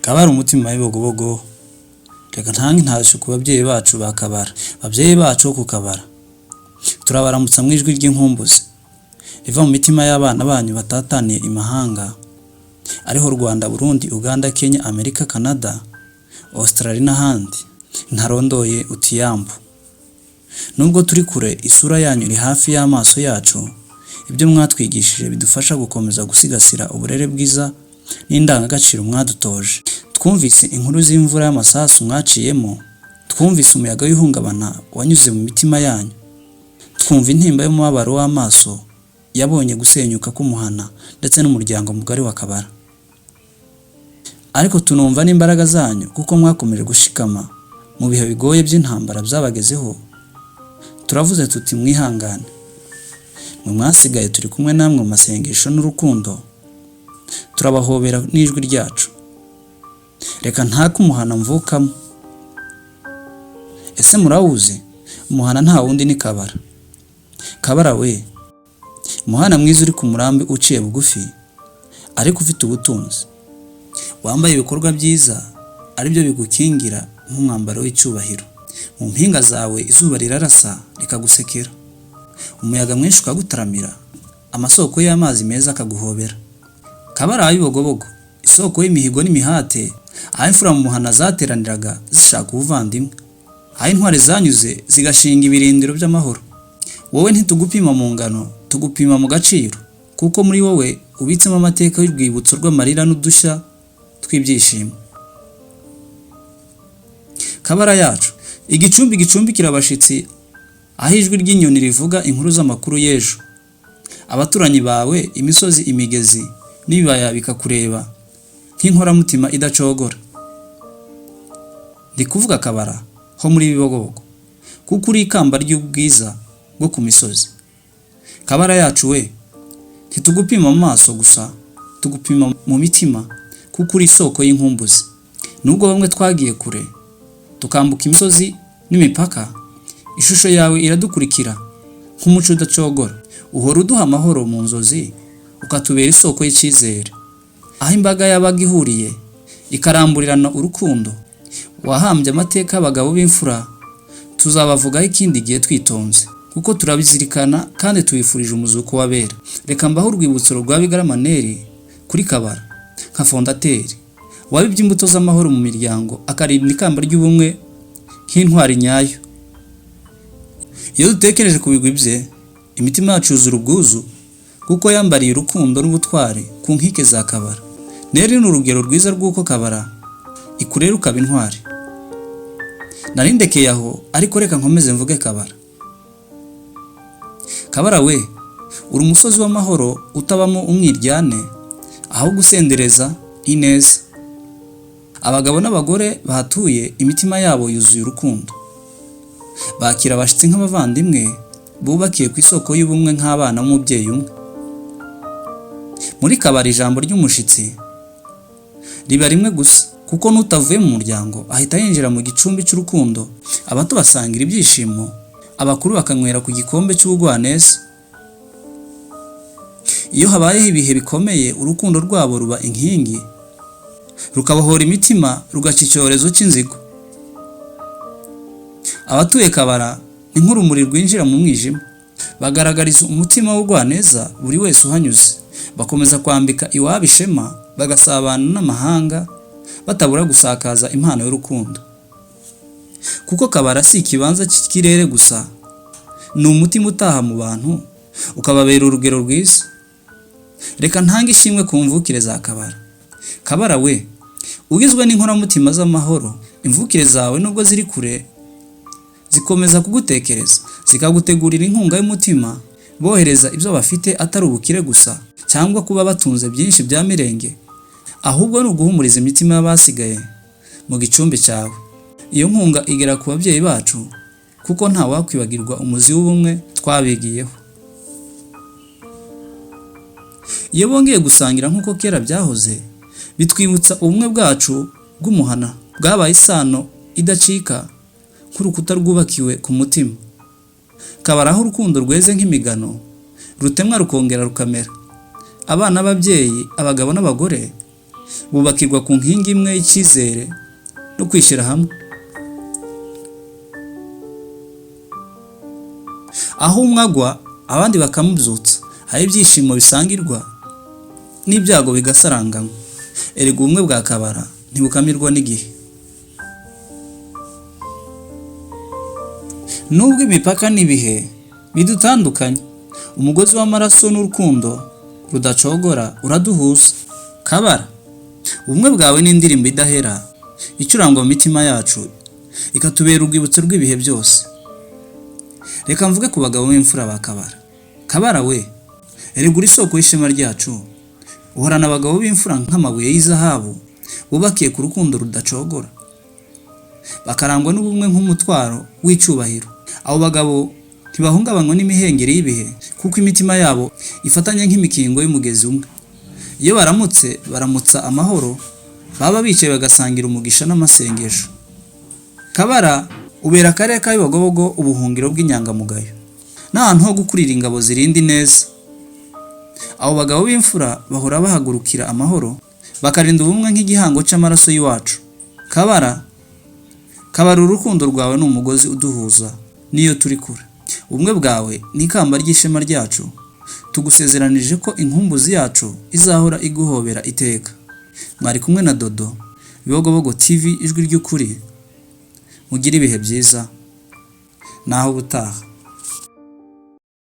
Kabara umutima w'ibibogobogo, reka ntange intashyo ku babyeyi bacu ba Kabara, babyeyi bacu bo ku Kabara. Turabaramutsa mu ijwi ry'inkumbuzi riva mu mitima y'abana banyu batataniye imahanga, ariho Rwanda, Burundi, Uganda, Kenya, Amerika, Canada, Australia n'ahandi ntarondoye utiyambu. Nubwo turi kure, isura yanyu iri hafi y'amaso yacu. Ibyo mwatwigishije bidufasha gukomeza gusigasira uburere bwiza n'indangagaciro mwadutoje. Twumvise inkuru z'imvura y'amasasu mwaciyemo, twumvise umuyaga w'ihungabana wanyuze mu mitima yanyu, twumva intimba y'umubabaro w'amaso yabonye gusenyuka k'umuhana ndetse n'umuryango mugari wa Kabara. Ariko tunumva n'imbaraga zanyu kuko mwakomeje gushikama mu bihe bigoye by'intambara byabagezeho. Turavuze tuti mwihangane. Mwe mwasigaye turi kumwe namwe mu masengesho n'urukundo, turabahobera n'ijwi ryacu. Reka ntake umuhana mvukamo. Ese murawuzi? Umuhana nta wundi ni Kabara. Kabara we, umuhana mwiza uri ku murambi uciye bugufi ariko ufite ubutunzi, wambaye ibikorwa byiza aribyo bigukingira nk'umwambaro w'icyubahiro. Mu mpinga zawe izuba rirarasa rikagusekera, umuyaga mwinshi ukagutaramira, amasoko y'amazi meza akaguhobera. Kabara wa Bibogobogo, isoko y'imihigo n'imihate, aho imfura mu muhana zateraniraga zishaka ubuvandimwe, aho intwari zanyuze zigashinga ibirindiro by'amahoro. Wowe ntitugupima mu ngano, tugupima mu gaciro, kuko muri wowe ubitsemo amateka y'urwibutso rw'amarira n'udushya tw'ibyishimo. Kabara yacu, igicumbi gicumbikira abashitsi, aho ijwi ry'inyoni rivuga inkuru z'amakuru y'ejo. Abaturanyi bawe, imisozi, imigezi n'ibibaya bikakureba nk'inkoramutima idacogora. Ndi kuvuga Kabara ho muri Bibogobogo, kuko uri ikamba ry'ubwiza bwo ku misozi. Kabara yacu we, ntitugupima mu maso gusa, tugupima mu mitima kuko uri isoko y'inkumbuzi. Nubwo bamwe twagiye kure, tukambuka imisozi n'imipaka, ishusho yawe iradukurikira nk'umuco udacogora. Uhora uduha amahoro mu nzozi, ukatubera isoko y'icyizere. Aho imbaga yabaga ihuriye ikaramburirana urukundo, wahambye amateka y'abagabo b'imfura, tuzabavugaho ikindi gihe twitonze, kuko turabizirikana kandi tubifurije umuzuko w'abera. Reka mbahe urwibutso rwa Bigarama Neri kuri Kabara nka fondateur wabibye imbuto z'amahoro mu miryango, akarinda ikamba ry'ubumwe nk'intwari nyayo. Iyo dutekereje ku bigwi bye, imitima yacu yuzura ubwuzu kuko yambariye urukundo n'ubutwari ku nkike za Kabara. Neri ni urugero rwiza rw'uko Kabara ikurera ukaba intwari. Narindekeye aho, ariko reka nkomeze mvuge Kabara. Kabara we, uri umusozi w'amahoro utabamo umwiryane, ahubwo usendereza ineza. Abagabo n'abagore bahatuye imitima yabo yuzuye urukundo. Bakira abashyitsi nk'abavandimwe, bubakiye ku isoko y'ubumwe nk'abana b'umubyeyi umwe. Muri Kabara ijambo ry'umushitsi riba rimwe gusa, kuko n'utavuye mu muryango ahita yinjira mu gicumbi cy'urukundo. Abato basangira ibyishimo, abakuru bakanywera ku gikombe cy'ubugwaneza. Iyo habayeho ibihe bikomeye, urukundo rwabo ruba inkingi, rukabohora imitima, rugaca icyorezo cy'inzigo. Abatuye Kabara ni nk'urumuri rwinjira mu mwijima, bagaragariza umutima w'ubugwaneza buri wese uhanyuze. Bakomeza kwambika iwabo ishema, bagasabana n'amahanga, batabura gusakaza impano y'urukundo. Kuko Kabara si ikibanza cy'ikirere gusa, ni umutima utaha mu bantu, ukababera urugero rwiza. Reka ntange ishimwe ku mvukire za Kabara. Kabara we, ugizwe n'inkoramutima z'amahoro, imvukire zawe nubwo ziri kure zikomeza kugutekereza, zikagutegurira inkunga y'umutima, bohereza ibyo bafite atari ubukire gusa cyangwa kuba batunze byinshi bya mirenge, ahubwo ni uguhumuriza imitima y'abasigaye mu gicumbi cyawe. Iyo nkunga igera ku babyeyi bacu, kuko nta wakwibagirwa umuzi w'ubumwe twabigiyeho. Iyo bongeye gusangira nk'uko kera byahoze, bitwibutsa ubumwe bwacu bw'umuhana bwabaye isano idacika nk'urukuta rwubakiwe ku mutima. Kabara aho urukundo rweze nk'imigano, rutemwa rukongera rukamera. Abana n'ababyeyi, abagabo n'abagore Bubakirwa ku nkingi imwe y'icyizere no kwishyira hamwe. Aho umwe agwa abandi bakamubyutsa, aho ibyishimo bisangirwa n'ibyago bigasaranganywa. Erega ubumwe bwa Kabara ntibukamirwa n'igihe. Nubwo imipaka n'ibihe bidutandukanya, umugozi w'amaraso n'urukundo rudacogora uraduhuza. Kabara, ubumwe bwawe ni indirimbo idahera, icurangwa mu mitima yacu, ikatubera urwibutso rw'ibihe byose. Reka mvuge ku bagabo b'imfura ba Kabara. Kabara we, erega uri isoko y'ishema ryacu, uhorana abagabo b'imfura nk'amabuye y'izahabu, bubakiye ku rukundo rudacogora, bakarangwa n'ubumwe nk'umutwaro w'icyubahiro. Abo bagabo ntibahungabanywa n'imihengeri y'ibihe, kuko imitima yabo ifatanye nk'imikingo y'umugezi umwe. Iyo baramutse baramutsa amahoro, baba bicaye bagasangira umugisha n'amasengesho. Kabara ubera akarere ka Bibogobogo ubuhungiro bw'inyangamugayo n'ahantu ho gukurira ingabo zirinda ineza. Abo bagabo b'imfura bahora bahagurukira amahoro, bakarinda ubumwe nk'igihango cy'amaraso y'iwacu. Kabara, Kabara urukundo rwawe ni umugozi uduhuza n'iyo turi kure. Ubumwe bwawe ni ikamba ry'ishema ryacu, tugusezeranije ko inkumbuzi yacu izahora iguhobera iteka. Mwari kumwe na Dodo, Bibogobogo TV, ijwi ry'ukuri. Mugire ibihe byiza, naho ubutaha.